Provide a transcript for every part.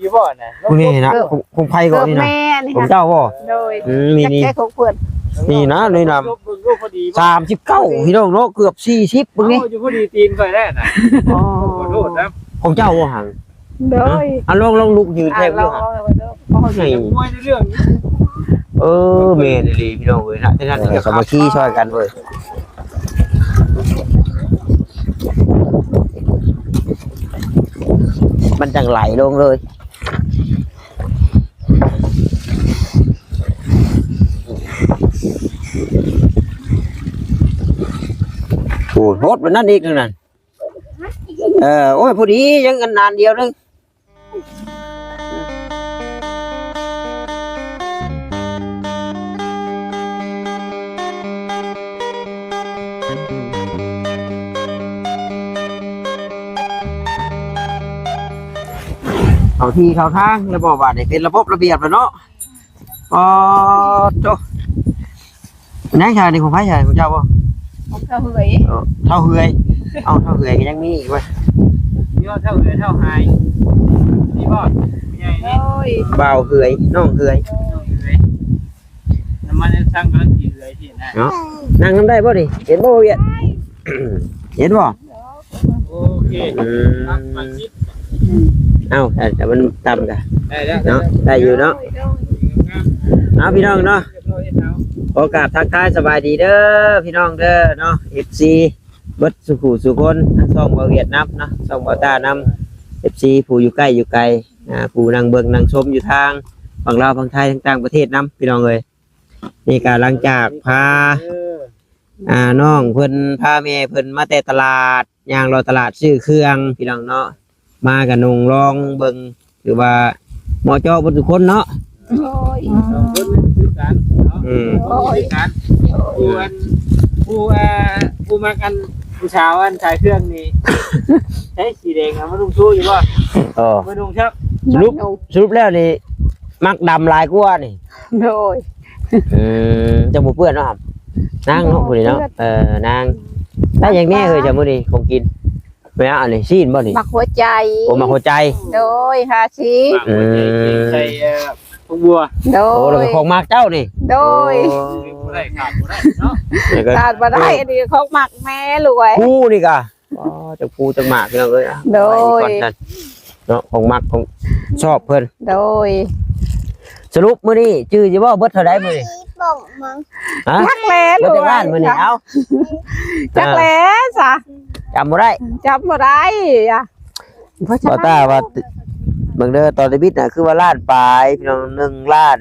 ຢູ່ບໍ່ນະ? ຜູ້ນີ້ນະ ເກືອບ ຂອງ ຂອງໃຜກໍນີ້ນະ? ແມ່ນ ຂອງເຈົ້າບໍ່? ໂດຍ ອືມ ນີ້ ນີ້ ຈັກແທ້ຂອງເພິ່ນ ນີ້ນະ ນີ້ນະ ລົບເບິ່ງດູພໍດີບໍ່? ສາມສິບເກົ້າ ພີ່ນ້ອງເນາະ ເກືອບສີ່ສິບ ເບິ່ງນີ້ ເອົາ ຢູ່ພໍດີຕີນຂ້ອຍແລ້ວນະ. ອໍ ຂໍໂທດນຳ ຂອງເຈົ້າບໍ່ຫັ້ນ? ໂດຍ ອາ ລອງ ລອງລຸກຢືນແທນ ອາ ລອງ ເບິ່ງ ລອງ ລອງ ລອງ ໃຫ້ ເອີ ແມ່ນອີ່ຫຼີພີ່ນ້ອງເອີຍນະ ເອີ ສາມັກຄີຊ່ອຍກັນເວີຍ ມັນຈັ່ງໄຫຼລົງເລີຍ. ໂອ້ ໂພດປານນັ້ນອີກນັ້ນ ເອີ ໂອ້ຍ ພໍດີ ຍັງອັນ ອັນດຽວໜຶ່ງ. ເຂົ້າທີ່ເຂົ້າທາງແລ້ວບໍ່ ບາດນີ້ເປັນລະບົບລະບຽບແລ້ວເນາະ. ອໍ ໂທ້ ນາງຊາຍນີ້ຂອງໃຜຊາຍ ຂອງເຈົ້າບໍ່? ຂອງເຖົ້າເຮືອຍ ເອີ ເຖົ້າເຮືອຍ ເອົ້າ ເຖົ້າເຮືອຍກໍຍັງມີອີກເວີຍ ມີເຖົ້າເຮືອຍ ເຖົ້າຫາຍ ນີ້ບໍ່ ຜູ້ໃຫຍ່ນີ້ ໂດຍ ບ່າວເຮືອຍ ນ້ອງເຮືອຍ ນ້ອງເຮືອຍ ນ້ຳມັນຍັງຊັງກຳລັງຊິເຫຼືອຊິນະ ເນາະ ນັ່ງນຳໄດ້ບໍ່ນີ້ ເຫັນບໍ່ວຽດ ເຫັນບໍ່? ໂອເຄ ອືມ ເອົ້າ ແຕ່ມັນຕ່ຳກະ ໄດ້ແລ້ວ ເນາະ ໄດ້ຢູ່ເນາະ ໂດຍ ໂດຍ ເອົາ ພີ່ນ້ອງເນາະ ຂໍກາບທັກທາຍສະບາຍດີເດີ ພີ່ນ້ອງເດີເນາະ ເອັຟຊີ ເບິດສູ່ຜູ້ສູ່ຄົນ ທັງຊ່ອງເວົ້າຫວຽດນຳເນາະ ຊ່ອງເວົ້າຕ້ານຳ ເອັຟຊີ ຜູ້ຢູ່ໃກ້ຢູ່ໄກ ອ່າ ຜູ້ນັ່ງເບິ່ງນັ່ງຊົມຢູ່ທາງຝັ່ງລາວຝັ່ງໄທ ທາງຕ່າງປະເທດນຳ ພີ່ນ້ອງເອີຍ ນີ້ກະຫຼັງຈາກພາ ອ່າ ນ້ອງເພິ່ນພາແມ່ເພິ່ນມາແຕ່ຕະຫຼາດ ຍ່າງເລາະຕະຫຼາດຊື້ເຄື່ອງ ພີ່ນ້ອງເນາະ ມາກະນຸ່ງລອງເບິ່ງ ຖືວ່າເໝາະເຈາະເບິດທຸກຄົນເນາະ ໂດຍ ສອງຄົນຄືກັນເນາະ ອືມ ຄືກັນ ຜູ້ອັນ ຜູ້ ອ່າ ຜູ້ມັກອັນ ຜູ້ສາວອັນຂາຍເຄື່ອງນີ້ ໃຊ້ສີແດງນະ ມານຸ່ງໂຊຢູ່ບໍ່? ເອີ ມານຸ່ງຊະ ສະຫຼຸບ ສະຫຼຸບແລ້ວນີ້ ມັກດຳຫຼາຍກວ່ານີ້ ໂດຍ ອືມ ຈັ່ງບໍ່ເປື້ອນເນາະ ນາງເນາະ ຜູ້ນີ້ເນາະ ເອີ ນາງ ໄດ້ຫຍັງແດ່ເຮີ້ຍ ຈ້າ ມື້ນີ້ຂອງກິນ ແມ່ນຫຍັງອັນນີ້ ຊີ້ນບໍ່ນີ້? ໝາກຫົວໃຈ ໂອ້ ໝາກຫົວໃຈ ໂດຍ ຫ້າສິບ ໝາກຫົວໃຈ ອືມ ໃສ່ ເອີ ຜັກບົວ ໂດຍ ໂອ້ ແລ້ວກໍຂອງໝາກເຈົ້ານີ້ ໂດຍ ໂອ້ ບໍ່ໄດ້ ຂາດບໍ່ໄດ້ເນາະ ຂາດບໍ່ໄດ້ ອັນນີ້ຂອງໝາກແມ່ລູກເອີຍ ຄູນີ້ກະ ອໍ ຈັກພູຈັກໝາກ ພີ່ນ້ອງເອີຍ ໂດຍ ເນາະ ຂອງມັກຂອງຊອບເພິ່ນ ໂດຍ ສະຫຼຸບມື້ນີ້ຈື່ຢູ່ບໍ່ ເບິດເທົ່າໃດມື້ນີ້? ຈັກແຫຼະ ເບິດຈັກລ້ານມື້ນີ້? ເອົ້າ ຈັກແຫຼະຊະ ຈຳບໍ່ໄດ້ ຈຳບໍ່ໄດ້ ບໍ່ຕາວ່າ ເບິ່ງເດີ ຕອນເດບິດນະ ຄືວ່າລ້ານປາຍ ພີ່ນ້ອງ ໜຶ່ງລ້ານ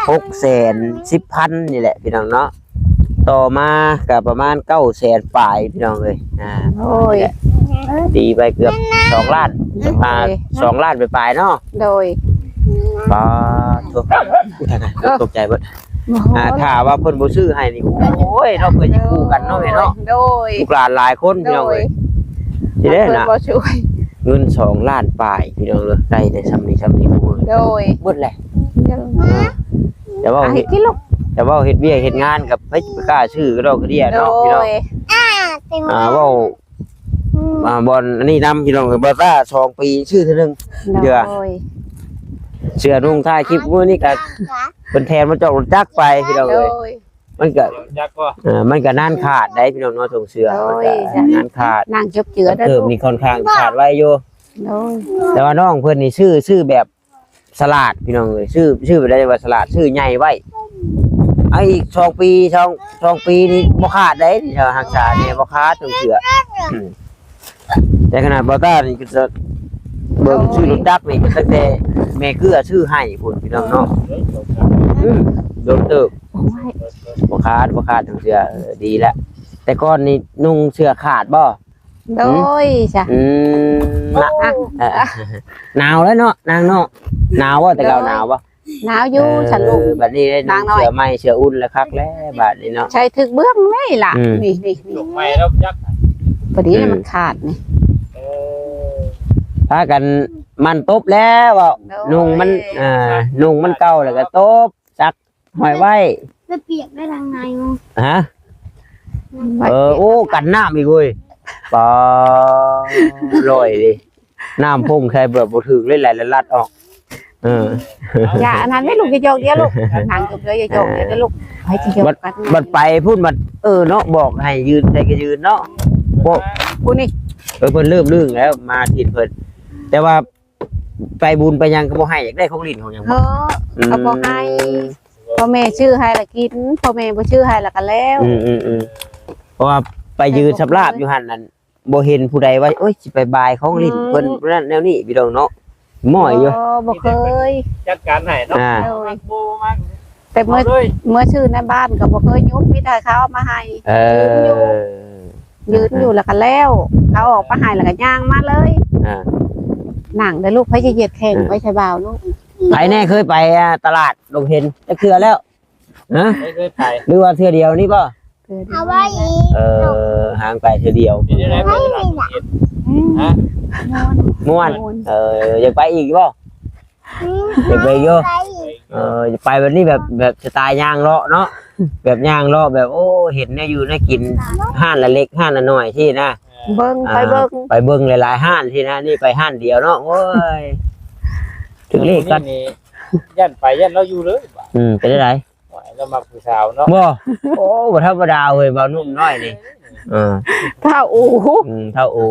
ຫົກແສນສິບພັນນີ້ແຫຼະ ພີ່ນ້ອງເນາະ. ຕໍ່ມາກໍປະມານເກົ້າແສນປາຍ ພີ່ນ້ອງເອີຍ ອ່າ ໂອ້ຍ ຕີໄປເກືອບສອງລ້ານ ໂດຍ ອ່າ ສອງລ້ານປາຍໆເນາະ ໂດຍ ປາດໂທ້ ອຸ້ຍ ຕາຍໆ ເອີ ຕົກໃຈເບິດ ບໍ່ ອ່າ ຖ້າວ່າເພິ່ນບໍ່ຊື້ໃຫ້ນີ້ ໂອ້ຍເນາະ ເພິ່ນຊິຄູ່ກັນເນາະແມ່ເນາະ ໂດຍ ລູກຫຼານຫຼາຍຄົນ ພີ່ນ້ອງເອີຍ ໂດຍ ຊິໄດ້ນະ ເພິ່ນບໍ່ຊ່ວຍ ເງິນສອງລ້ານປາຍ ພີ່ນ້ອງເອີຍ ໄດ້ແຕ່ຊ່ຳນີ້ຊ່ຳນີ້ ໂດຍ ເບິດແຫຼະ ໂດຍ ອ່າ ແຕ່ວ່າເຮັດ ແຕ່ວ່າເຮັດວຽກເຮັດງານກັບໃຜຊິໄປກ້າຊື້ກະດອກກະເດຍເນາະ ໂດຍ ພີ່ນ້ອງ ອ່າ ເວົ້າ ອ່າ ບ່ອນອັນນີ້ນຳ ພີ່ນ້ອງເອີຍ ບໍ່ຕ້າສອງປີຊື້ເທື່ອໜຶ່ງ ໂດຍ ເທື່ອ ເສື້ອນຸ່ງຖ່າຍຄລິບມື້ນີ້ກະເພິ່ນແຖມມາຈອກລົດຈັກໄປ ພີ່ນ້ອງເອີຍ ໂດຍ ມັນກະ ຈັກບໍ່ ເອີ ມັນກະນານຂາດໄດ໋ ພີ່ນ້ອງເນາະ ຖົງເສື້ອ ໂດຍ ມັນກະນານຂາດ ນາງເຈັບເຈື່ອນເດີ ເຕີມນີ້ຄ່ອນຂ້າງຂາດໄວຢູ່ ໂດຍ ແຕ່ວ່ານ້ອງເພິ່ນນີ້ຊື້ ຊື້ແບບ ສະຫຼາດ ພີ່ນ້ອງເອີຍ ຊື້ ຊື້ແບບໃດວ່າສະຫຼາດ ຊື້ໃຫຍ່ໄວ້ ເອົາອີກສອງປີ ສອງ ສອງປີນີ້ບໍ່ຂາດເດ້ ຖ້າຮັກສາແນ່ບໍ່ຂາດ ຕ້ອງເຊື່ອ ແຕ່ຂະໜາດບໍ່ຕ້ານີ້ກໍຈະເບິ່ງ ໂອ້ຍ ຊື້ລົດຈັກນີ້ກໍຕັ້ງແຕ່ແມ່ເກືອຊື້ໃຫ້ພຸ້ນ ພີ່ນ້ອງເນາະ ອືມ ໂດນເຕີບ ບໍ່ຂາດ ບໍ່ຂາດ ຕ້ອງເຊື່ອ ເອີ ດີແລ້ວ ແຕ່ກ່ອນນີ້ນຸ່ງເສື້ອຂາດບໍ່? ໂດຍ ຫືມ ຈ້ະ ອືມ ລະ ອ່ະ ເອີ ໜາວແລ້ວເນາະ ນາງເນາະ ໜາວບໍ່ ແຕ່ເກົ່າ ໂດຍ ໜາວບໍ່? ໜາວຢູ່ ເອີ ຊັ້ນລູກ ບັດນີ້ໄດ້ນຸ່ງເສື້ອໃໝ່ ເສື້ອອຸ່ນລະຄັກແລ້ວ ບາດນີ້ເນາະ ໃສ່ຖືກເບື້ອງເລີຍລະ ອືມ ນີ້ ນີ້ ນີ້ ໃໝ່ແລ້ວຈັກ ພໍດີ ອືມ ມັນຂາດນີ້ ເອີ ພາກັນໝັ່ນຕົບແລ້ວ ໂດຍ ນຸ່ງມັນ ເອີ ນຸ່ງມັນເກົ່າແລ້ວກໍຕົບ ຊັກ ຫ້ອຍໄວ້ ມັນປຽກໄດ້ທາງໃນ ຮະ ເອີ ໂອ້ ກັນນ້ຳອີກເວີຍ ປາ ລອຍເດ້ ນ້ຳພົ່ງໃສ່ແບບບໍ່ຖືກເລີຍ ໄຫຼລັດໆອອກ. ເອີ ຢ່າອັນນັ້ນແມ່ລູກ ຢ່າຢອກດຽວລູກ ນັ່ງຢູ່ເດີ ຢ່າຢອກດຽວເດີລູກ ໃຜຊິຢອກກັນ ບັດໄປພຸ້ນ ບັດ ເອີ ເນາະ ບອກໃຫ້ຢືນໃສກໍຢືນເນາະ ພວກຜູ້ນີ້ ເອີ ເພິ່ນເລີ່ມລຶ້ງແລ້ວ ມາທິດເພິ່ນ ແຕ່ວ່າໄປບຸນໄປຫຍັງກໍບໍ່ໃຫ້ ຢາກໄດ້ຂອງຫຼິ້ນຂອງຫຍັງ ເອີ ອືມ ກໍບໍ່ໃຫ້ ພໍ່ແມ່ຊື້ໃຫ້ລະກິນ ພໍ່ແມ່ບໍ່ຊື້ໃຫ້ລະກໍແລ້ວ ອືມໆໆ ເພາະວ່າໄປຢືນສຳລາບຢູ່ຫັ້ນນັ້ນ ບໍ່ເຫັນຜູ້ໃດວ່າ ໂອ້ຍ ຊິໄປບາຍຂອງຫຼິ້ນ ອືມ ເພິ່ນນັ້ນແນວນີ້ພີ່ນ້ອງເນາະ ໝ້ອຍຢູ່ ບໍ່ ບໍ່ເຄີຍຈັດການໃຫ້ເນາະ ອ່າ ໂດຍ ມັກບໍ່ມັກ ແຕ່ເມື່ອ ເອົາເລີຍ ເມື່ອຊື້ໃນບ້ານກໍບໍ່ເຄີຍຍຸບ ມີແຕ່ເຂົາເອົາມາໃຫ້ ເອີ ຢືນຢູ່ ຢືນຢູ່ແລ້ວກໍແລ້ວ ເອົາອອກມາໃຫ້ແລ້ວກໍຍ່າງມາເລີຍ ອ່າ ນັ່ງເດີລູກ ໃຜຊິຢຽດແຂ້ງ ອ່າ ໄປໃສ່ບ່າວລູກ ໃຜແນ່ເຄີຍໄປ ອ່າ ຕະຫຼາດດົງເຫັນຈັກເທື່ອແລ້ວ? ຮະ? ໄປເລີຍໄປ ຫຼືວ່າເທື່ອດຽວນີ້ບໍ່? ເອົາໄວ້ອີກ ເອີ ຫາງໄປເທື່ອດຽວ ເປັນຈັ່ງໃດ ບໍ່ໄດ້ຮັບເຫັນ ອືມ ຮະ? ມ່ວນ ມ່ວນ ມ່ວນ ເອີ ຢາກໄປອີກຢູ່ບໍ່? ອືມ ຢາກໄປຢູ່ ໄປອີກ ເອີ ຢາກໄປແບບນີ້ ແບບ ແບບສະໄຕຍ່າງເລາະເນາະ ແບບຍ່າງເລາະ ແບບ ໂອ້ ເຫັນແນວຢູ່ແນວກິນ ຮ້ານລະເລັກຮ້ານລະໜ້ອຍຊີ້ນະ ເບິ່ງ ອ່າ ໄປເບິ່ງ ໄປເບິ່ງຫຼາຍໆຮ້ານຊີ້ນະ ນີ້ໄປຮ້ານດຽວເນາະ ໂອ້ຍ ຖືກເລກກ່ອນ ນີ້ ຢ້ານໄປຢ້ານລາວຢູ່ເລີຍ ອືມ ເປັນຈັ່ງໃດ? ໂອ້ຍ ລາວມັກຜູ້ສາວເນາະ ບໍ່ ໂອ້ ບໍ່ທຳມະດາເວີຍ ບ່າວໜຸ່ມນ້ອຍນີ້ ເອີ ທ້າວອູ ອືມ ທ້າວອູ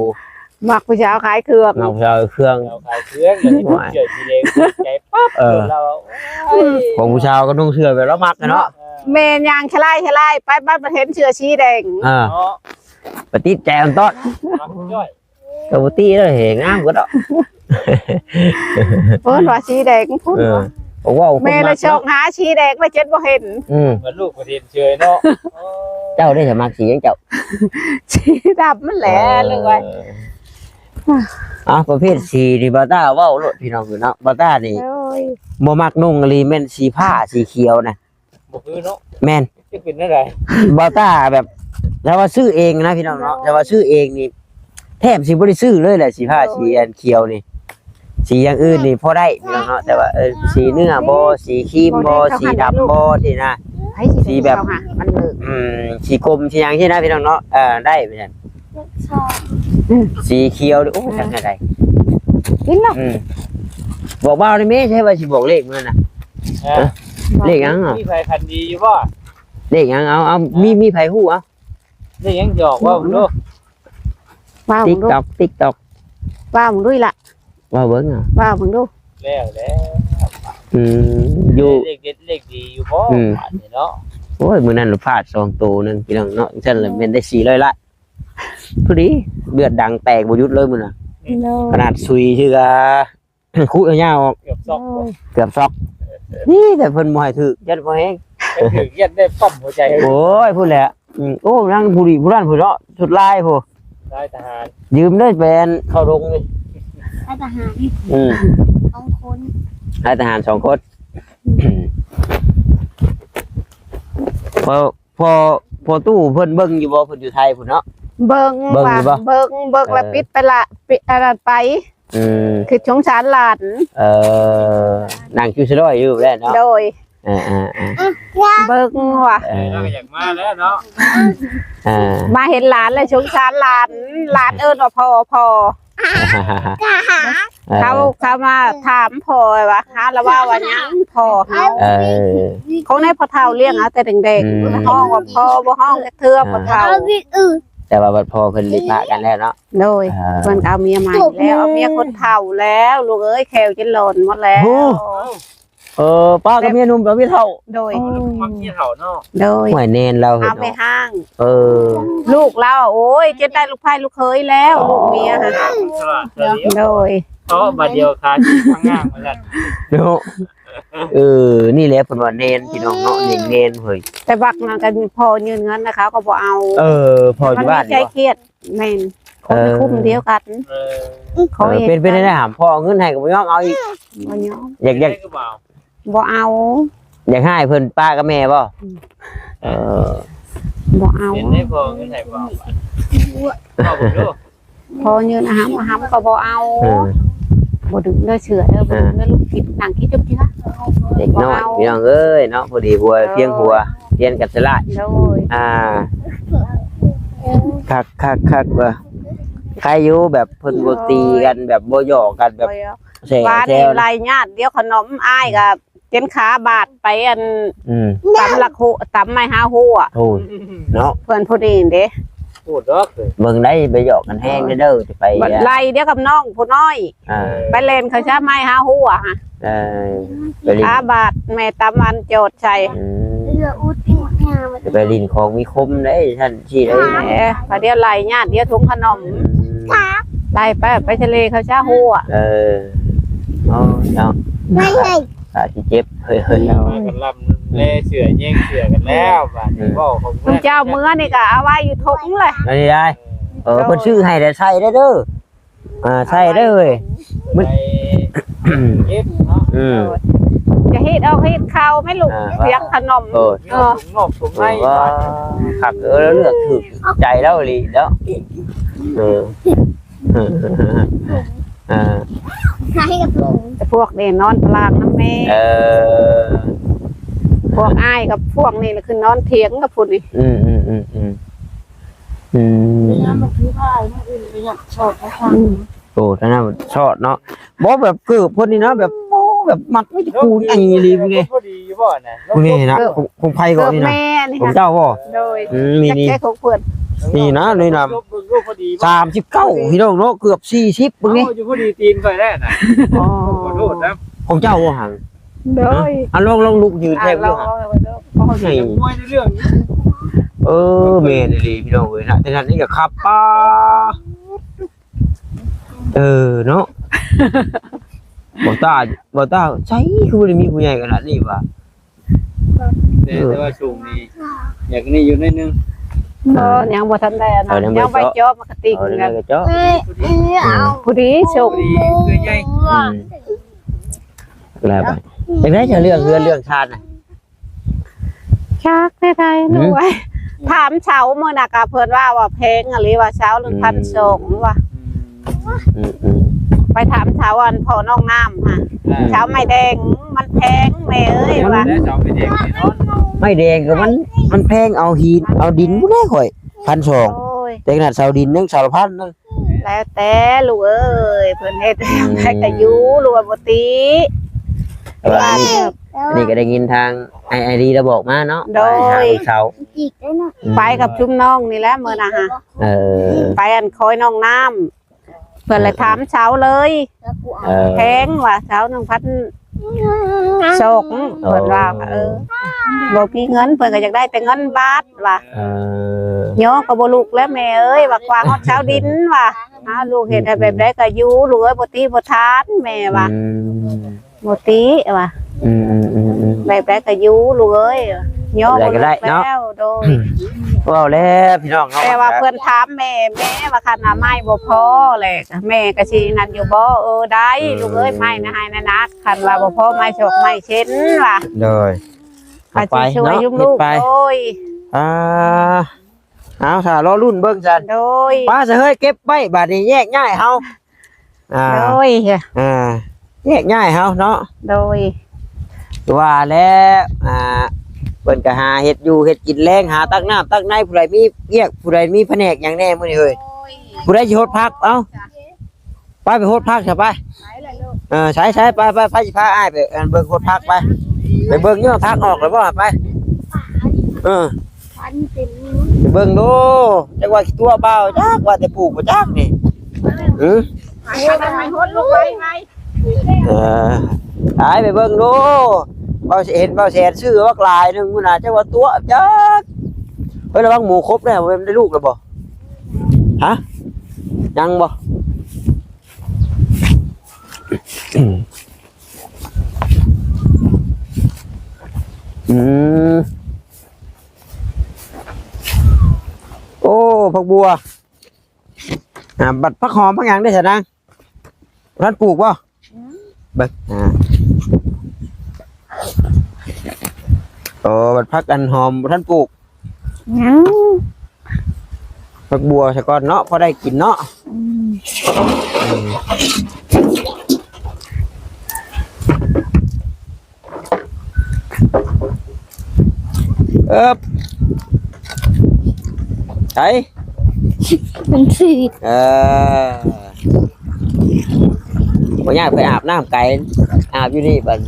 ມັກຜູ້ສາວຂາຍເຄື່ອງ ມັກຜູ້ສາວຂາຍເຄື່ອງ ສາວຂາຍເຄື່ອງ ໂອ້ຍ ເສື້ອສີແດງ ໃຈປັບ ເອີ ລາວ ໂອ້ຍ ຂອງຜູ້ສາວກໍນຸ່ງເສື້ອແບບລາວມັກເນາະ ເນາະ ແມ່ນຍ່າງຊະລາຍຊະລາຍໄປ ບັດເຫັນເສື້ອສີແດງ ອ່າ ເນາະ ໄປຕິດໃຈອັນຕອດ ມັກຈ້ອຍ ກໍບໍ່ຕິເດ້ ເຫັນງາມກວ່າດອກ ເພິ່ນວ່າສີແດງພຸ້ນ ເອີ ເວົ້າ ແມ່ລະຊອກຫາສີແດງລະຈົນບໍ່ເຫັນ ອືມ ມັນລູກປະເທດເຊີຍເນາະ ເຈົ້າເດ້ ມັກສີຫຍັງເຈົ້າ? ສີດຳນັ້ນແຫຼະ ເອີ ລູກເອີຍ ອ່າ ປະເພດສີນີ້ ບ່າວຕ້າເວົ້າໂລດພີ່ນ້ອງເນາະ ບ່າວຕ້ານີ້ ໂອ້ຍ ບໍ່ມັກນຸ່ງອີ່ຫຼີ ແມ່ນສີຟ້າ ສີຂຽວນະ ບໍ່ຄືເນາະ ແມ່ນ ຈະເປັນແນວໃດ? ບ່າວຕ້າແບບ ຖ້າວ່າຊື້ເອງນະພີ່ນ້ອງເນາະ ໂດຍ ຖ້າວ່າຊື້ເອງນີ້ ແທບຊິບໍ່ໄດ້ຊື້ເລີຍແຫຼະ ສີຟ້າ ໂດຍ ສີອັນຂຽວນີ້ ສີຢ່າງອື່ນນີ້ພໍໄດ້ພີ່ນ້ອງເນາະ ແຕ່ວ່າ ເອີ ສີເນື້ອບໍ່ ສີຄຣີມບໍ່ ສີດຳບໍ່ ຊີ້ນະ ໃຜຊິ ສີແບບ ມັນເລີກ ອືມ ສີກົມ ສີຫຍັງຊີ້ນະພີ່ນ້ອງເນາະ ເອີ ໄດ້ ອືມ ສີຂຽວນີ້ ໂອ້ຍ ເອີ ຈັກແນວໃດ ກິນເນາະ ອືມ ບອກບ່າວໄດ້ແມ້ ໃຊ່ວ່າຊິບອກເລກມື້ນັ້ນນະ ເອີ ເອີ ເລກຫຍັງ ມີໃຜຝັນດີຢູ່ບໍ່? ເລກຫຍັງ? ເອົາ ເອົາ ມີ ມີໃຜຮູ້ ເອົາ ເລກຫຍັງ ຫຍອກເວົ້າເບິ່ງດູ ເວົ້າເບິ່ງດູ ຕິກຕອກ ຕິກຕອກ ເວົ້າເບິ່ງດູລະ ເວົ້າເບິ່ງ ເອົາ ເວົ້າເບິ່ງດູ ແລ້ວ ແລ້ວ ອືມ ຢູ່ ເລກເດັດເລກດີຢູ່ບໍ່ ອືມ ບາດນີ້ເນາະ ໂອ້ຍ ມື້ນັ້ນລະພາດສອງໂຕໜຶ່ງ ພີ່ນ້ອງເນາະ ຈັ່ງຊັ້ນລະແມ່ນໄດ້ສີ່ຮ້ອຍລະ ພໍດີ ເລືອດດັງແຕກບໍ່ຢຸດເລີຍມື້ນັ້ນ ໂດຍ ຂະໜາດຊຸຍຊື່ກະ ຄຸຍາວໆອອກ ເກືອບຊອກ ເກືອບຊອກ ນີ້ແຕ່ເພິ່ນບໍ່ໃຫ້ຖືກ ຢ້ານບໍ່ແຮງ ໃຫ້ຖືກຢ້ານໄດ້ປ້ຳຫົວໃຈ ໂອ້ຍ ພຸ້ນແຫຼະ ອືມ ໂອ້ ນາງຜູ້ນີ້ຜູ້ນັ້ນພຸ້ນເນາະ ຊຸດລາຍພຸ້ນ ລາຍທະຫານ ຢືມເດີ ໄປອັນເຂົ້າດົງນີ້ ລາຍທະຫານ ອືມ ສອງຄົນ ລາຍທະຫານສອງຄົນ ພໍ ພໍ ພໍຕູ້ເພິ່ນເບິ່ງຢູ່ບໍ່? ເພິ່ນຢູ່ໄທພຸ້ນເນາະ ເບິ່ງ ເບິ່ງຢູ່ບໍ່? ວ່າເບິ່ງ ເບິ່ງແລ້ວ ເອີ ປິດໄປລະ ປິດອັນນັ້ນໄປ ອືມ ຄືສົງສານຫຼານ ເອີ ນັ່ງຢູ່ສະດອຍຢູ່ແລ້ວເນາະ ໂດຍ ເອີໆໆ ເບິ່ງວ່າ ເອີ ເອີ ເຮົາກໍຢາກມາແລ້ວເນາະ ເອີ ມາເຫັນຫຼານແລ້ວສົງສານຫຼານ ຫຼານເອີ້ນວ່າພໍ່ ພໍ່ ເອີ ເຂົາ ເຂົາມາຖາມພໍ່ວ່າ ຫາລະວ່າວ່າຫຍັງ ພໍ່ເຮົາ ເອີ ຂອງໃນພໍ່ເຖົ້າລ້ຽງເອົາແຕ່ແດງໆ ອືມ ຮ້ອງວ່າພໍ່ ບໍ່ຮ້ອງຈັກເທື່ອ ອ່າ ພໍ່ເຖົ້າ ແຕ່ວ່າບັດພໍ່ເພິ່ນລິພະກັນແລ້ວເນາະ ໂດຍ ອ່າ ເພິ່ນກໍເອົາເມຍໃໝ່ແລ້ວ ເອົາເມຍຄົນເຖົ້າແລ້ວ ລູກເອີຍ ແຂ້ວຈົນຫຼອນໝົດແລ້ວ ໂອ້ ເອີ ປ້າກັບເມຍໜຸ່ມກັບເມຍເຖົ້າ ໂດຍ ອໍ ມັກເມຍເຖົ້າເນາະ ໂດຍ ຫ້ວຍແນນລາວເອີຍ ເອົາໄປຫ້າງ ເອີ ລູກລາວ ໂອ້ຍ ຈົນໄດ້ລູກໃພ້ລູກເຂີຍແລ້ວ ລູກເມຍຫັ້ນ ສະຫຼາດສະຫຼຽວ ໂດຍ ເພາະບາດດຽວຄາທີ່ທາງງາມວ່າຊັ້ນ ເນາະ ເອີ ນີ້ແຫຼະເພິ່ນວ່າແນນ ພີ່ນ້ອງເນາະ ແນນ ແນນເຮີ້ຍ ແຕ່ບັກນັ້ນກໍພໍຍື່ນເງິນນະ ເຂົາກໍບໍ່ເອົາ ເອີ ພໍຢູ່ບ້ານ ມັນມີໃຈຄຽດ ແມ່ນ ຄົນໃນ ເອີ ກຸ່ມດຽວກັນ ເອີ ເອີ ເປັນ ເປັນໄດ້ຫາ ພໍ່ເອົາເງິນໃຫ້ກໍບໍ່ຍອມເອົາອີກ ບໍ່ຍອມ ຢາກ ຢາກ ບໍ່ເອົາ ຢາກໃຫ້ເພິ່ນປ້າກັບແມ່ບໍ່? ອືມ ເອີ ບໍ່ເອົາ ເຫັນໄດ້ພໍ່ເງິນໃຫ້ບໍ່ເອົາ ເວົ້າເບິ່ງດູ ພໍ່ຍື່ນອາຫາມ ອາຫາມກໍບໍ່ເອົາ ເອີ ບໍ່ດຶງເດີ ເຊື່ອເດີ ບໍ່ດຶງເດີ ເອີ ລູກກິນ ນັ່ງກິນຈົບເທື່ອ ເດັກນ້ອຍ ພີ່ນ້ອງເອີຍເນາະ ພໍດີຫົວ ເອີ ພຽງຫົວ ຮຽນກັນສະຫຼາຍ ໂດຍ ອ່າ ຄັກໆໆວ່າ ໃຄຢູ່ ແບບເພິ່ນບໍ່ຕີກັນ ໂດຍ ແບບບໍ່ຫຍອກກັນ ແບບບໍ່ຫຍອກ ແຊ ວ່າ ແຊ ນີ້ໄລ່ຍາດດຽວຂະໜົມ ອ້າຍກໍຈົນຂາບາດໄປ ອັນ ອືມ ຕຳລະໂຄ ຕຳໄມ້ຫາຫົວ ໂອ້ຍ ເນາະ ເພື່ອນຜູ້ນີ້ເດ້ ໂຫດດອກເອີຍ ເບິ່ງໄດ້ ໄປຫຍອກກັນແຮງເດີ ຈະໄປ ບັດໄລ່ດຽວກັບນ້ອງຜູ້ນ້ອຍ ອ່າ ໄປເລ່ນເຂົາຊະໄມ້ຫາຫົວຫະ ເອີ ໄປຫຼິ້ນ ອາບາດແມ່ຕຳອັນໂຈດໃສ່ ອືມ ຈະໄປຫຼິ້ນຂອງມີຄົມເດ້ຊັ້ນຊີ້ເດ້ ເອີ ພະດຽວໄລ່ຍາດດຽວຖົງຂະໜົມ ອືມ ໄລ່ໄປ ໄປທະເລເຂົາຊະຫົວ ເອີ ອໍ ເນາະ ໄປເລີຍ ຂາຊິເຈັບ ເຮີ້ຍໆ ມາກັນລຳແລເສືອແຍ່ງເສືອກັນແລ້ວ ບາດນີ້ ອືມ ເວົ້າຂອງ ຊຸມເຈົ້າເມືອນີ້ກໍເອົາໄວ້ຢູ່ຖົງເລີຍ ອັນນີ້ໄດ້ ເອີ ເພິ່ນຊື້ໃຫ້ແລ້ວໃສ່ໄດ້ເດີ ອ່າ ໃສ່ເດີເວີຍ ມັນ ໄປເກັບເນາະ ອືມ ຈະເຮັດອອກເຮັດເຂົ້າແມ່ລູກ ອ່າ ວຽກຂະໜົມ ໂອ້ຍ ເອີ ຖົງນອກຖົງໃນ ໂອ້ຍ ຄັກ ເອີ ເລືອກຖືກໃຈລາວອີ່ຫຼີເນາະ ເອີ ເອີ ໃຫ້ກັບຜົງ ແຕ່ພວກນີ້ນອນຕາລາງນຳແມ່ ເອີ ພວກອ້າຍກັບພວກນີ້ລະຄືນອນຖຽງກັບພຸ້ນນີ້ ອືມໆໆໆ ອືມ ອືມ ໂອ້ ທາງນັ້ນຊອດເນາະ ບໍ່ແບບເກີບເພິ່ນນີ້ນະ ແບບ ໂອ້ ແບບມັກມີແຕ່ຜູ້ໃຫຍ່ອີ່ຫຼີພຸ້ນນີ້ ພໍດີຢູ່ບໍ່ນະ ຜູ້ນີ້ນະ ຂອງ ຂອງໃຜກໍນີ້ນະ ຂອງເຈົ້າບໍ່ ໂດຍ ອືມ ນີ້ ນີ້ ຂອງເພິ່ນ ນີ້ນະ ນີ້ນະ ເບິ່ງດູພໍດີບໍ່ ສາມສິບເກົ້າ ພີ່ນ້ອງເນາະ ເກືອບສີ່ສິບເບິ່ງນີ້ ເອົາຢູ່ພໍດີຕີນຂ້ອຍແລ້ວນະ ອໍ ຂໍໂທດນະ ຂອງເຈົ້າບໍ່ຫັ້ນ ໂດຍ ອ່ະ ລອງ ລອງລຸກຢືນແທນ ອ່ະ ລອງ ເບິ່ງ ລອງ ລອງ ໃຫຍ່ ມວຍໃນເລື່ອງ ເອີ ແມ່ນອີ່ຫຼີພີ່ນ້ອງເອີຍນະ ແຕ່ນັ້ນນີ້ກໍຂັບປາ ເອີເນາະ ບໍ່ຕາ ບໍ່ຕາ ໃສຄືບໍ່ໄດ້ມີຜູ້ໃຫຍ່ຂະໜາດນີ້ຫວາ ແຕ່ ເອີ ແຕ່ວ່າສູງນີ້ ຢາກນີ້ຢູ່ໜ້ອຍໜຶ່ງ ບໍ່ ຍັງບໍ່ທັນໄດ້ອັນນັ້ນ ເອີ ຍັງບໍ່ ຍັງໄປເຈາະ ເຈາະ ມັນກະຕິກ ເອີ ຍັງໄປເຈາະ ພໍດີ ເອີ ພໍດີ ໂຊກ ພໍດີ ຄືໃຫຍ່ ອືມ ແລ້ວໄປ ຈັ່ງໃດຈະເລື່ອງເຮືອນເລື່ອງຊານນະ ຈັກແນວໃດ ຫືມ ລູກເອີຍ ຖາມເຊົາມື້ນະກະເພິ່ນວ່າ ວ່າແພງອີ່ຫຼີວ່າ ເຊົາໜຶ່ງພັນສອງ ອືມ ວ່າ ອືມໆ ໄປຖາມເຊົາອັນພໍ່ນ້ອງນ້ຳຫະ ອ່າ ເຊົາໄມ້ແດງມັນແພງແມ່ເອີຍວ່າ ແລ້ວເຊົາໄມ້ແດງແນ່ນອນ ໄມ້ແດງກໍມັນ ມັນແພງ ເອົາຫີນ ເອົາດິນພຸ້ນແຫຼະຂ້ອຍ ພັນສອງ ໂອ້ຍ ແຕ່ຂະໜາດເຊົາດິນຍັງເສົາລະພັນໜຶ່ງ ແລ້ວແຕ່ລູກເອີຍ ເພິ່ນເຮັດ ອືມ ໃຜກະຢູ່ ລູກວ່າບໍ່ຕິ ແຕ່ວ່າອັນນີ້ ອັນນີ້ກໍໄດ້ຍິນທາງອ້າຍ ອ້າຍດີລາວບອກມາເນາະ ໂດຍ ວ່າໃຫ້ເຊົ່າ ອືມ ໄປກັບຊຸມນ້ອງນີ້ແຫຼະມື້ນະຫະ ເອີ ໄປອັນຄອຍນ້ອງນ້ຳ ເພິ່ນລະຖາມເຊົ່າເລີຍ ເອີ ແພງວ່າ ເຊົາໜຶ່ງພັນສອງ ເພິ່ນວ່າ ເອີ ບໍ່ມີເງິນ ເພິ່ນກໍຢາກໄດ້ແຕ່ເງິນບາດວ່າ ເອີ ຍໍກໍບໍ່ລຸກແລ້ວແມ່ເອີຍ ວ່າກວ່າຮອດເຊົາດິນວ່າ ຫາລູກເຮັດໃຫ້ແບບໃດກໍຢູ່ ລູກເອີຍ ບໍ່ຕິບໍ່ທານແມ່ວ່າ ອືມ ບໍ່ຕິວ່າ ອືມໆໆໆ ແບບໃດກໍຢູ່ລູກເອີຍ ຍອມ ແບບໃດກໍໄດ້ເນາະ ໂດຍ ເວົ້າແລ້ວພີ່ນ້ອງເນາະ ແຕ່ວ່າເພິ່ນຖາມແມ່ ແມ່ວ່າຄັນວ່າໄມ້ບໍ່ພໍແຫຼະ ແມ່ກໍຊິນັ້ນຢູ່ບໍ່ ເອີ ໄດ້ ອືມ ລູກເອີຍ ໄມ້ນະ ໃຫ້ນະ ຄັນວ່າບໍ່ພໍໄມ້ຊອກໄມ້ເຊັ່ນວ່າ ໂດຍ ກໍຊິຊ່ວຍ ເອົາໄປເນາະ ຢູ່ລູກ ເຮັດໄປ ໂດຍ ອ່າ ເອົາ ຖ້າລໍລຸ້ນເບິ່ງຊັ້ນ ໂດຍ ໄປຊະເຮີ້ຍ ເກັບໄວ້ ບາດນີ້ແຍກຍ້າຍເຮົາ ອ່າ ໂດຍ ອ່າ ແຍກຍ້າຍເຮົາເນາະ ໂດຍ ວ່າແລ້ວ ອ່າ ເພິ່ນກໍຫາເຮັດຢູ່ເຮັດກິນແລງ ຫາຕັກນ້ຳຕັກໃນ ຜູ້ໃດມີວຽກ ຜູ້ໃດມີພະແນກຫຍັງແດ່ມື້ນີ້ເຮີ້ຍ ໂດຍ ຜູ້ໃດຊິຫົດຜັກ ເອົ້າ ໄປ ໄປຫົດຜັກຊະໄປ ເອີ ໃສໆ ໄປ ໄປ ໃຜຊິພາອ້າຍໄປ ອັນ ເບິ່ງຫົດຜັກໄປ ໄປເບິ່ງຢູ່ ຜັກອອກແລ້ວບໍ່ ໄປ ເອີ ໄປເບິ່ງດູ ຈັກວ່າຊິຕົວະເປົ່າ ຈັກວ່າແຕ່ປູກບໍ່ຈັກນີ້ ຫື ໄປ ໄປ ໄປ ໄປ ຫົດລູກໄປ ໄປ ເອີ ໄປ ໄປເບິ່ງດູ ເບົາເຫັນເບົາແສນຊື້ບັກຫຼາຍໜຶ່ງພຸ້ນນະ ຈັກວ່າຕົວະຈັກ ເຮີ້ຍ ລະວັງໝູຄົບແດ່ ບໍ່ແມ່ນໄດ້ລູກແລ້ວບໍ່ ຫະ ຍັງບໍ່ ອືມ ອືມ ໂອ້ ຜັກບົວ ອ່າ ບັດຜັກຫອມຜັກຫຍັງເດ້ຊະນາງ ບໍ່ທັນປູກບໍ່? ອືມ ເບິ່ງ ອ່າ ໂອ້ ບັດຜັກອັນຫອມບໍ່ທັນປູກ ຍັງ ຜັກບົວຊະກ່ອນເນາະ ພໍໄດ້ກິນເນາະ ອືມ ອືມ ເອີບ ໃສ ມັນສີດ ເອີ ບໍ່ຍາກໄປອາບນ້ຳໄກ ອາບຢູ່ນີ້ບັດ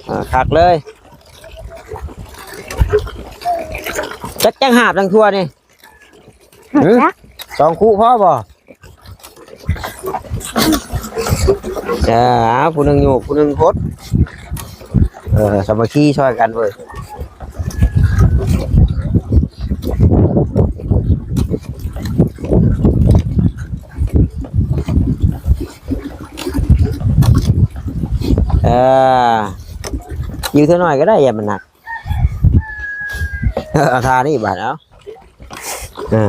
ອ່າ ຄັກເລີຍ ຈັກ ຈັກຫາບທັງທົ່ວນີ້ ຫື? ຈັກ ສອງຄູ່ພໍບໍ່? ເອີ ເອົາ ຜູ້ໜຶ່ງໂຍກ ຜູ້ໜຶ່ງຫົດ ເອີ ສາມັກຄີຊ່ອຍກັນເວີຍ ເອີ ຢູ່ເທື່ອໜ້ອຍກໍໄດ້ ຢ່າມັນໜັກ ເອີ ເອົາທ່ານີ້ບາດ ເອົາ ເອີ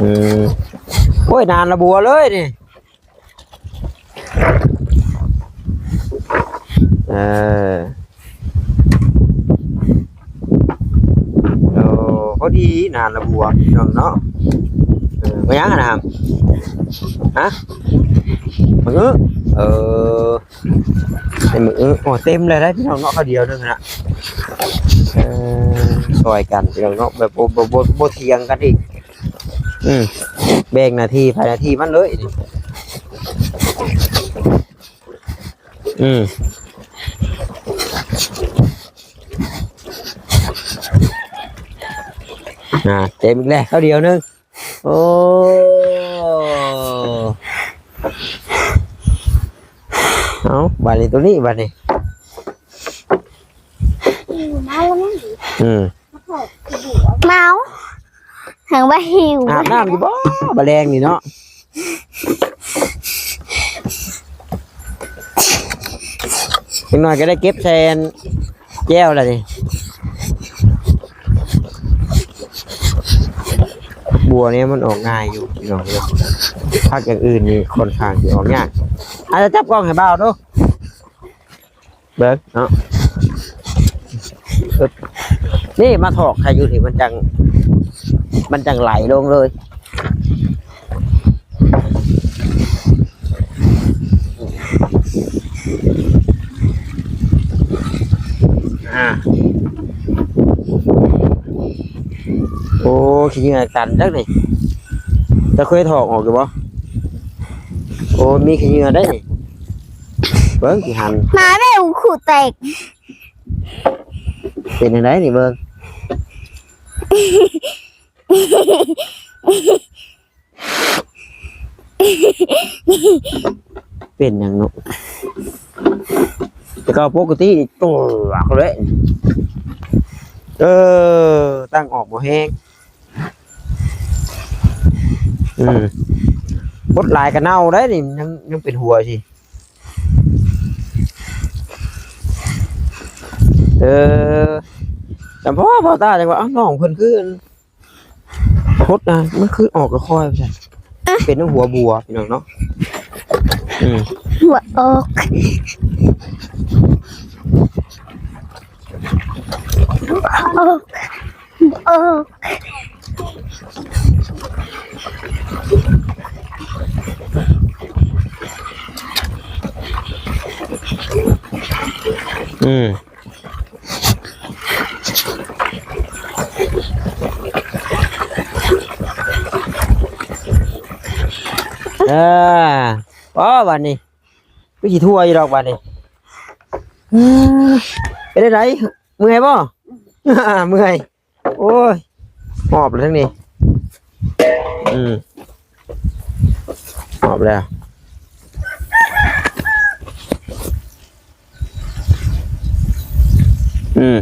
ອືມ ໂອ້ຍ ນານລະບົວເລີຍນີ້ ເອີ ໂອ້ ພໍດີນານລະບົວພີ່ນ້ອງເນາະ ເອີ ມາຫຍັງຫັ້ນນະ ຮະ ມາເງີ້ ເອີ ໃສ່ມື ໂອ້ ເຕັມເລີຍເດ້ພີ່ນ້ອງເນາະ ເຂົ້າດຽວໜຶ່ງນະ ເອີ ຊ່ອຍກັນພີ່ນ້ອງເນາະ ແບບບໍ່ ບໍ່ ບໍ່ ບໍ່ຖຽງກັນອີກ ອືມ ແບ່ງໜ້າທີ່ໃຜໜ້າທີ່ມັນເລີຍນີ້ ອືມ ອ່າ ເຕັມອີກແລ້ວ ເຂົ້າດຽວໜຶ່ງ ໂອ້ ເອົາ ບາດນີ້ ໂຕນີ້ ບາດນີ້ ອືມ ເມົາ ຫາກວ່າຫິວ ອາບນ້ຳຢູ່ບໍ່ ບາດແລງນີ້ເນາະ ຈັກໜ້ອຍກໍໄດ້ເກັບແຊນ ແຈ່ວລະນີ້ ບົວນີ້ມັນອອກງ່າຍຢູ່ພີ່ນ້ອງເອີຍ ຜັກຢ່າງອື່ນນີ້ຄ່ອນຂ້າງຊິອອກຍາກ ອາດຈະຈັບກ້ອງໃຫ້ບ່າວດູ ເບິ່ງເນາະ ອຶບ ນີ້ມາຖອກໃຫ້ຢູ່ນີ້ ມັນຈັ່ງ ມັນຈັ່ງໄຫຼລົງເລີຍ ອ່າ ໂອ້ ຂີ້ເຫຍື້ອຕັນຈັກນີ້ ຈະເຄີຍຖອກອອກຢູ່ບໍ່? ໂອ້ ມີຂີ້ເຫຍື້ອໄດ໋ນີ້ ເບິ່ງຂີ້ຫັນ ມາແມ່ ອູ ຄູແຕກ ເປັນຈັ່ງໃດນີ້ເບິ່ງ. ເປັນຫຍັງເນາະ ແຕ່ກໍປົກກະຕິນີ້ໂຕກເລີຍ ເອີ ຕັ້ງອອກບໍ່ແຮງ ອືມ ບົດຫຼາຍກະເນົ່າໄດ໋ນີ້ ຍັງ ຍັງເປັນຫົວຊິ ເອີ ຈຳພໍບ່າວຕາຈັ່ງວ່າ ອ້າວ ນ້ອງເພິ່ນຄືອັນ ຫົດນະ ມັນຄືອອກຄ່ອຍໆ ວ່າຊັ້ນ ເປັນນຳຫົວບົວພີ່ນ້ອງເນາະ ອືມ ຫົວອອກ ອອກ ອອກ ອືມ. ເອີ ພໍບາດນີ້ ຄືຊິທົ່ວຢູ່ດອກບາດນີ້ ເປັນຈັ່ງໃດ ເມື່ອຍບໍ່? ເມື່ອຍ ໂອ້ຍ ຫອບແລ້ວທັງນີ້ ອືມ ຫອບແລ້ວ ອືມ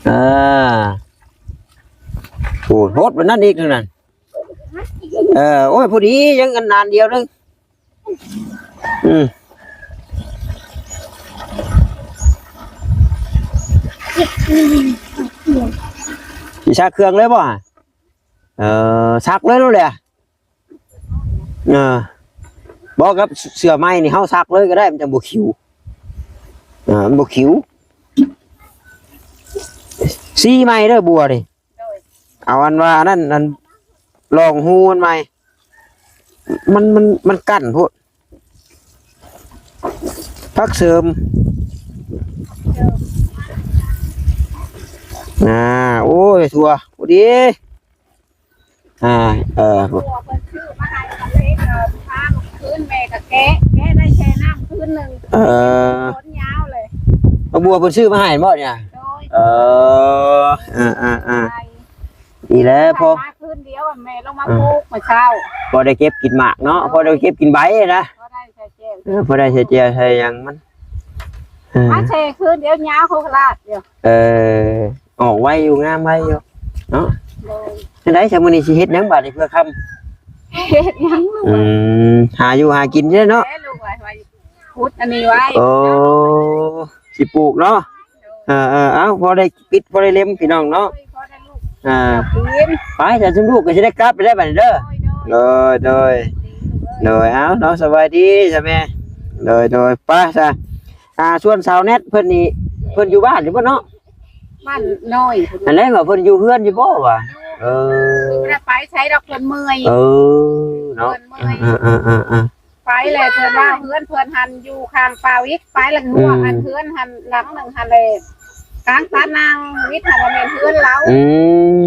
ອ່າ ໂອ້ ໂພດປານນັ້ນອີກ ນັ້ນ ເອີ ໂອ້ຍ ພໍດີ ຍັງອັນນານດຽວໜຶ່ງ ອືມ ຊິຊັກເຄື່ອງເລີຍບໍ່? ເອີ ຊັກເລີຍໂລດແຫຼະ ເອີ ບໍ່ ກັບເສື້ອໃໝ່ນີ້ ເຮົາຊັກເລີຍກໍໄດ້ ມັນຈັ່ງບໍ່ຂິວ ເອີ ມັນບໍ່ຂິວ ສີໃໝ່ເດີບົວນີ້ ເອົາອັນວ່າອັນນັ້ນ ອັນລອງຮູມັນໃໝ່ ມັນ ມັນ ມັນກັ້ນໂພດ ຜັກເສີມ ອ່າ ໂອ້ຍ ຖົ່ວ ພໍດີ ອ່າ ເອີ ຜົວເພິ່ນຊື້ມາໃຫ້ ກໍເລີຍ ເອີ ພາເມື່ອຄືນ ແມ່ກໍແກະ ແກະໄດ້ແຊ່ນ້ຳຄືນໜຶ່ງ ເອີ ຂົນຍາວເລີຍ ໝາກບົວເພິ່ນຊື້ມາໃຫ້ບໍ່ນີ້ນະ? ໂດຍ ເອີ ອ່າໆໆ ນີ້ແຫຼະ ພໍ ມາຄືນດຽວ ແມ່ລົງມາ ອ່າ ປູກມື້ເຊົ້າ ພໍໄດ້ເກັບກິນໝາກເນາະ ໂດຍ ພໍໄດ້ເກັບກິນໃບນະ ພໍໄດ້ໃສ່ແຈ່ວ ເອີ ພໍໄດ້ໃສ່ແຈ່ວໃສ່ຫຍັງມັນ ເອີ ມາແຊ່ຄືນດຽວ ຍາວໂຄກລາດຢູ່ ເອີ ອອກໄວຢູ່ ງາມໄວຢູ່ເນາະ ໂດຍ ຈັ່ງໃດຊະ ມື້ນີ້ຊິເຮັດຫຍັງບາດນີ້ເພື່ອຄ່ຳ ເຮັດຫຍັງລູກ ອືມ ຫາຢູ່ຫາກິນເດ້ເນາະ ແມ່ລູກວ່າ ຂຸດອັນນີ້ໄວ້ ໂອ້ ຊິປູກເນາະ ເອີໆ ເອົາ ພໍໄດ້ປິດ ພໍໄດ້ເລັມ ພີ່ນ້ອງເນາະ ພໍໄດ້ລູກ ອ່າ ກິນ ໄປ ຊັ້ນຊຸມລູກກໍຊິໄດ້ກັບໄປແລ້ວບັດນີ້ເດີ ໂດຍໆ ໂດຍ ໂດຍ ເອົາເນາະ ສະບາຍດີຊະແມ່ ໂດຍໆ ໄປຊະ ອ່າ ສ່ວນສາວແນັດເພິ່ນນີ້ ເພິ່ນຢູ່ບ້ານຢູ່ບໍ່ເນາະ? ບ້ານນ້ອຍ ອັນແລກວ່າເພິ່ນຢູ່ເຮືອນຢູ່ບໍ່ວະ? ເອີ ເພິ່ນບໍ່ໄດ້ໄປໃສດອກ ເພິ່ນເມື່ອຍ ເອີ ເນາະ ເພິ່ນເມື່ອຍ ເອີໆ ໄປແລ້ວ ເພິ່ນວ່າເຮືອນເພິ່ນຫັ້ນຢູ່ຂ້າງປ່າວິກ ໄປແລ້ວຫົວ ອືມ ອັນເຮືອນຫັ້ນຫຼັງໜຶ່ງຫັ້ນແຫຼະ ກາງຕານາງວິກຫັ້ນ ບໍ່ແມ່ນເຮືອນລາວ ອືມ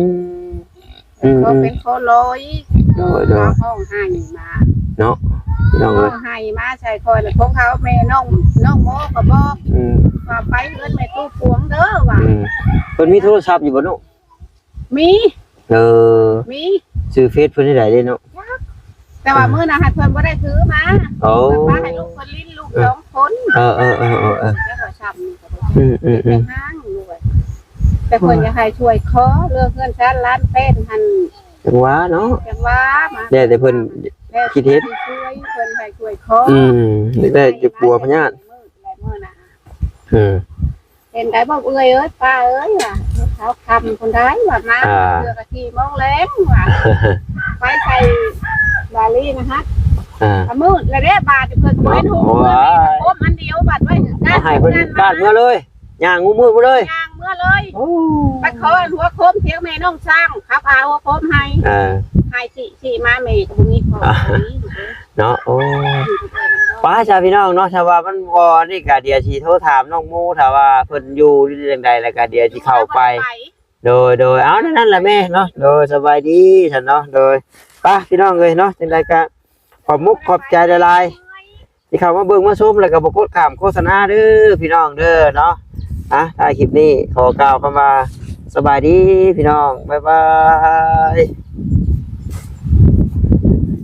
ອືມໆ ເປັນຂໍລອຍ ໂດຍໆ ຮ້ອງໄຫ້ມາເນາະ ພີ່ນ້ອງເອີຍ ຮ້ອງໄຫ້ມາໃສ່ຂ້ອຍ ແລ້ວພວກເຂົາແມ່ນ້ອງ ນ້ອງໂມກໍບອກ ອືມ ວ່າໄປເຮືອນແມ່ຕູ້ປວງເດີວ່າ ອືມ ເພິ່ນມີໂທລະສັບຢູ່ບໍ່ນ້ອງ? ມີ ເອີ ມີ ຊື່ເຟສເພິ່ນຈັ່ງໃດເດ້ເນາະ ແຕ່ວ່າ ອືມ ມື້ນັ້ນຫັ້ນເພິ່ນບໍ່ໄດ້ຖືມາ ໂອ້ ເພິ່ນພາໃຫ້ລູກເພິ່ນຫຼິ້ນ ລູກ ເອີ ສອງຄົນ ເອີໆໆໆ ແຕ່ວ່າຊ້ຳນີ້ກໍບໍ່ ອືມໆໆ ແຕ່ເພິ່ນຢາກໃຫ້ຊ່ວຍຂໍເລື່ອງເຮືອນຊານຫຼານແປ້ນຫັ້ນ ຈັ່ງວ່າເນາະ ຈັ່ງວ່າມາ ແລ້ວແຕ່ເພິ່ນ ແລ້ວ ຄິດເຫັນ ຊິຊ່ວຍ ເພິ່ນໃຫ້ຊ່ວຍຂໍ ອືມ ຢາກໄດ້ຈັກປົວພະຍາດ ມື້ນັ້ນ ອືມ ເຫັນໄດ້ບໍ່ເອື້ອຍເອີຍ ປ້າເອີຍວ່າ ເຊົ້າຄ່ຳພຸ້ນໄດ໋ວ່າ ມາ ອ່າ ເທື່ອກະສີ່ໂມງແລງວ່າ ໄປໃສ່ບາລີນະຮະ ອ່າ ກະມືດແລ້ວເດ້ ບາດເພິ່ນກໍບໍ່ເຫັນຫົງ ໂອ້ຍ ໂຄມອັນດຽວ ບາດໄວ້ ເອົາໃຫ້ເພິ່ນກາດເມືອເລີຍ ຍ່າງງຸ້ມມືດເລີຍ ຍ່າງເມືອເລີຍ ໂອ້ ໄປຂໍອັນຫົວໂຄມຖຽງແມ່ນ້ອງຊ້າງ ເຂົາກໍເອົາຫົວໂຄມໃຫ້ ອ່າ ໃຫ້ຊິ ຊິມາ ແມ່ກໍບໍ່ມີຂອງ ອ່າ ເນາະ ໂອ້ ໄປຊະພີ່ນ້ອງເນາະ ຖ້າວ່າມັນບໍ່ນີ້ກະດຽວຊິໂທຖາມນ້ອງໝູ ຖ້າວ່າເພິ່ນຢູ່ ຫຼືຈັ່ງໃດ ແລ້ວກະດຽວຊິເຂົ້າໄປ ໂດຍໆ ເອົາ ແນວນັ້ນລະແມ່ເນາະ ໂດຍ ສະບາຍດີຊັ້ນເນາະ ໂດຍ ໄປພີ່ນ້ອງເອີຍເນາະ ຈັ່ງໃດກະຂອບມຸກຂອບໃຈຫຼາຍໆ ທີ່ເຂົ້າມາເບິ່ງມາຊົມ ແລ້ວກະບໍ່ກົດຂ້າມໂຄສະນາເດີພີ່ນ້ອງເດີເນາະ ອ່ະ ທ້າຍຄລິບນີ້ຂໍກ່າວຄຳວ່າສະບາຍດີພີ່ນ້ອງ ບາຍບາຍ.